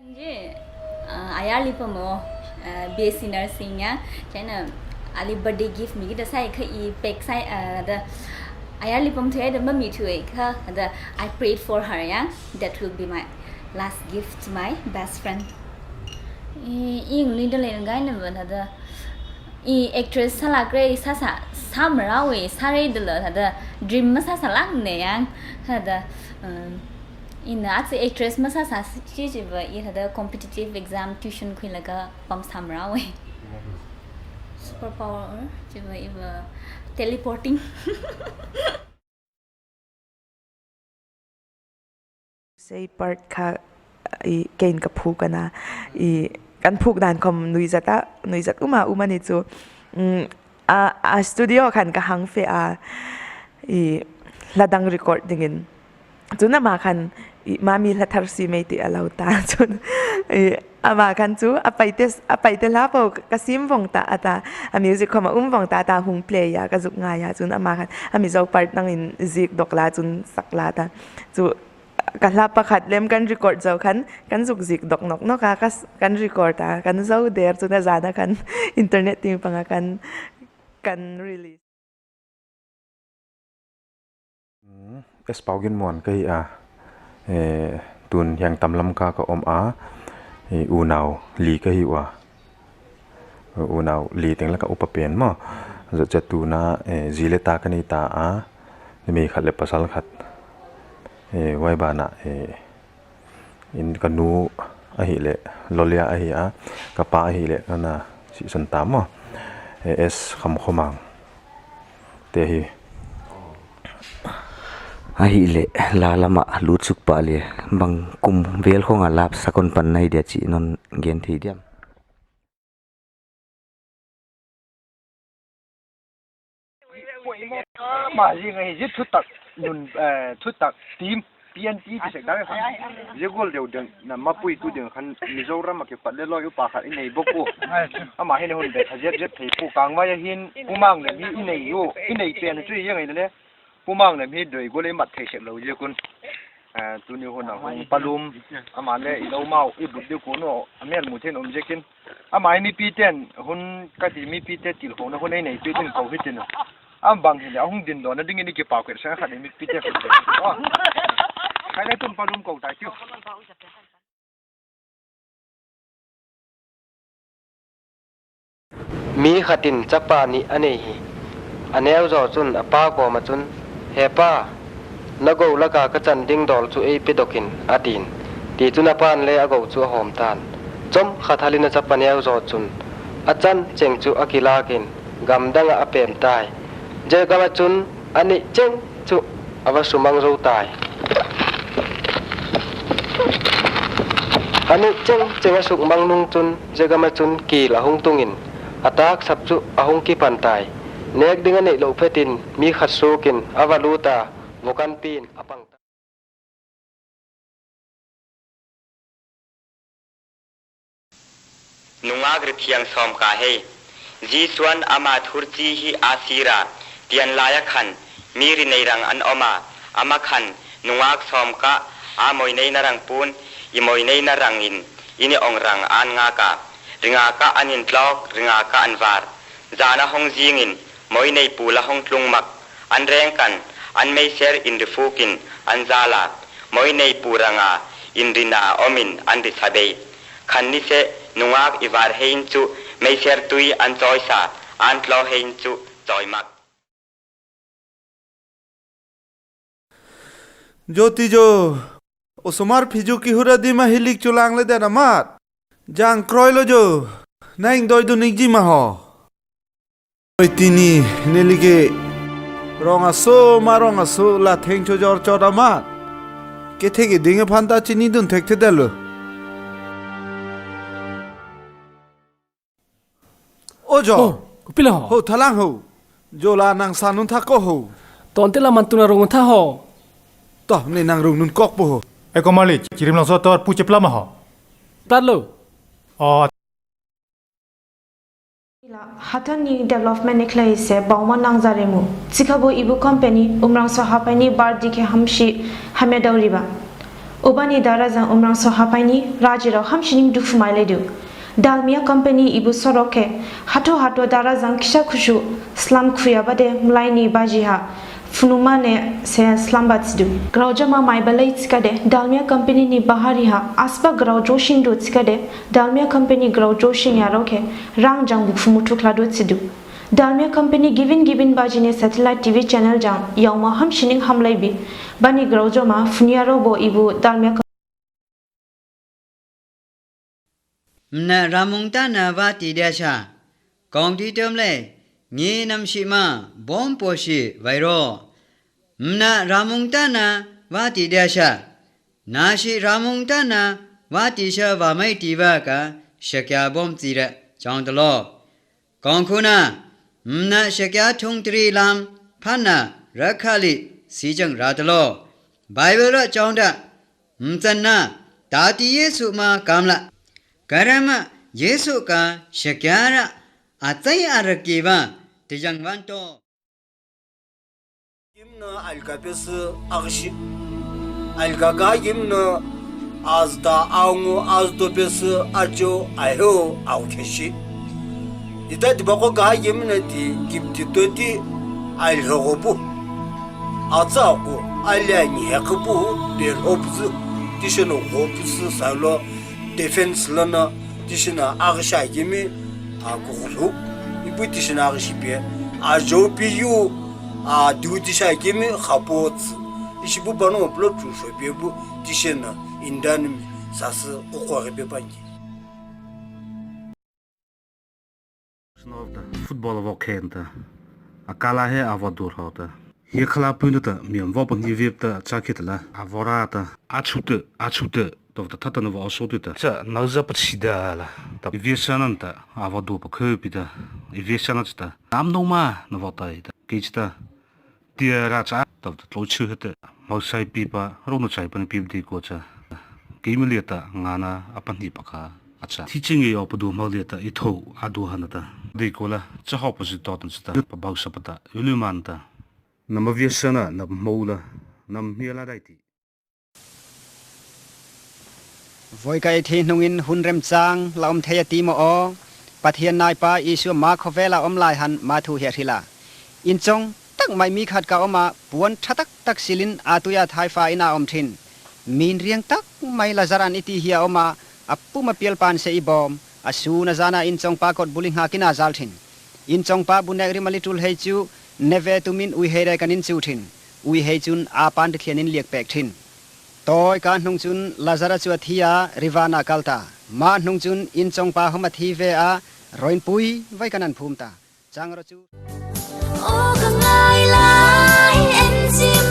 Ayar li pamo BSc nursing ya china ali birthday gift mi da sai kha i pack sai da ayar li pam thue da mami thue kha da I prayed for her ya that will be my last gift to my best friend i li da le ngai na ba da i actress sa la kre sa sa sa mra we sa re de la da dream ma sa sa lang ne ya da ina atsi actress ma sa sa chi chi ba i da competitive exam tuition khui la ga pam sam ra we super power chi ba i ba teleporting. Sei part kha i kein ka phuk ana i kan phuk dan khom nui zat a nui zat uma uma ni chu a a studio khan ka hang fe a i ladang record dingin cun amah khan i mami hla thar si mei ti a lo ta cun i amah khan cu a paite a paite hla po ka sim vong ta ata a music khom a um vong ta ta hung play ya ka zuk ngai ya cun amah khan a mizo part nang in zik dok la cun sak la ta cu ka hla pakhat lem kan record zo khan kan zuk zik dok nok nok a kan record a kan zo der cun a zan a kan internet ting panga kan kan release. Es paugin muan ka hi a tun hiang tam lam ka ka awm a ih unau li ka hi ua unau li teng laka upa pen maw zawh che tuna zile ta ka nei ta a mi khat leh pasal khat ih uai banah ih in ka nu a hih leh lawlia a hi a ka pa a hih leh ka na sihsan ta maw es khamkhawm ang. Te hi. A hi le la lama lu chuk pah le bang kum vel khawnga lap sakon pan nai dia chi non gen thei diam. Mah zing hi zit thutak nun thutak team PNP ti sek dang khan zegol deuh deng na mapui tu ding khan Mizoram a ke pat le loi upa khat i nei bawk u amah hin hun be tha zep zep thei pu kang mai hin pumang lem hi i nei u i nei pen chu i ngai le pumang lem hi doi gol i mat thei sek lo je kun tuni hun a hung palum ama le i lo mau i but de ku no amel mu then om jekin amai mi pi ten hun ka ti mi pi te til ho na hun ei nei pi ten ko hi tin am bang hi le hung din lo na ding ni ki pa kwer sang khat mi pi te ko khai lai tum palum ko tai chu. Mi khatin chapa nih a nei hi. A neu zaw cun a pa kawm ahcun, He pa, na go laka ka can ding dawr cu ei pe dokin, a tin. Ti cun a pan le a go cu a hawm than. Com khathalin a chapa neu zaw cun a can cheng cu a kilak in gam dang ah a pem tai. Jegam ahcun anih ceng cu a va sumang zo tai. Anih ceng ceng a suk mang nung cun jegam ahcun kil a hung tung in a tak sap cu a hung ki pan tai. Nek ding a neih lo phet in mi khat suk in a va lut a vokan pin a pang ta. Nungak rithiang sawm ka hei. Jesuan ama thurci hi aa sira tian lai ah khan mi ri nei rang an om a, ama khan nungak sawm ka aa moi nei na rang pun i moi nei na rang in in i ong rang an nga ka ringa ka an in tlok ringa ka an var zan a hong zing in moi nei pu la hong tlung mak an reng kan an meiser in ri fuk in an zala moi nei pu ranga in rina om in an ri sabei khan ni seh nungak i var hein cu meiser tui an cawi sa an tlo hein cu cawi mak. Joti jo osomar phiju ki hura di ma hilik chulang le den amat jang kroi lo jo naing doi du nik ji ma ho tini nelige rong aso ma rong aso la theng cho jor chor amat ke thege dinge phanta chini dun thek the dalo o jo pila ho thalang ho jo la nang sa nun tha ko ho ton te la man tuna rong tha ho to ne nang rong nun kok po ho e ko mali chirim lang so tor pu che pla ma ho plat lo o. Hatani development nikhlaise bawma nangjarimu chikhabo ibu company umrangso hapaini bar dikhe hamshi hamyadawriba. Ubani dara jang umrangso hapaini rajiro hamsining dufu mailedu. Dalmia company ibu soroke hato hato dara jang kisa khushu slam khuyabade mlaini bajiha funumane se slam batsidu. Graujama maibalai tsikade Dalmia company ni bahariha aspa grau joshing do tsikade Dalmia company grau joshing yaroke rang jang bukfumutu klado tsidu. Dalmia company givin givin bajine satellite TV channel jang yauma hamshining hamlaibi bani graujama funiaro bo ibu Dalmia မနရမုန်တနာဝတိဒရှာကောင်တီတုံးလေငေနမ်ရှိမဘုံပိုရှိဝိရောမနရမုန်တနာဝတိဒရှာနာရှိရမုန်တနာဝတိရှဝမိတ်တိဝကရှကဘုံစီရချောင်းတလောကောင်ခုနာမနရှကထုံတရီလမ်ဖနာရခလိစီကြံရာတလောဘိုင်ဘလရချောင်းတမစနာတာတိယေစုမာကမ်လာ Karama Yesu ka shakyara atsai arakiba tijangwanto Gimna alkapesi ağşı alkaka gimna azda angu azdopesi acho aho avkeşi ita dibako ka gimna ti gipti toti alhogobu atsaku alani hekbu berhobzu tishino gobzu salo defense lana tishina agsha gimi a gughlu ibu tishina agshipe a jopi yu a du tisha gimi khapots ishibu bano plo chusho bebu tishina indanmi sasi qoqoge bepangi Football wo kenta akala he awa dur hota he khala pun ta miam wo pun ni vip ta cha khit la awora ta a chu ta a chu ta to ta ta na wo so ta cha na za pa chi da la ta vi sa nan ta awa du pa khu pi ta vi sa na ta nam no ma na wo ta ta ki ta tia ra cha ta ta tlo chu ta mau sai pi pa ro no chai pan pi di ko cha ki mi le ta nga na apan ni pa kha acha teaching ye op du mau le ta i tho a du han ta di ko la cha ho pa si to tan ta pa bau sa pa ta ulu man ta na ma vi sa na na mo la na mi la dai ti วยไกทีนุงินหุนเรมจางลาอมเทียตีมอปะเทียนนายปาอีชัวมาคเวลาอมลายหันมาทูเฮริลาอินจงตักไม่มีขัดกาอมาปวนทะตักตักศิลินอาตุยาทายฟาอินาอมทินมีนเรียงตักไม่ละจารันอิติเฮียอมาอปุมาเปียลปานเซอีบอมอสูนาจานาอินจงปากดบุลิงหากินาจาลทินอินจงปาบุนเอริมาลิตุลเฮจูเนเวตุมินอุยเฮเรกันินจูทินอุยเฮจุนอาปานเทียนินเลียกแปกทิน toy ka hnung chun lazara chu thia rivana kalta ma hnung chun in chong pa homa thi ve a roin pui vai kanan phum ta chang ro chu O ka ngai lai en chim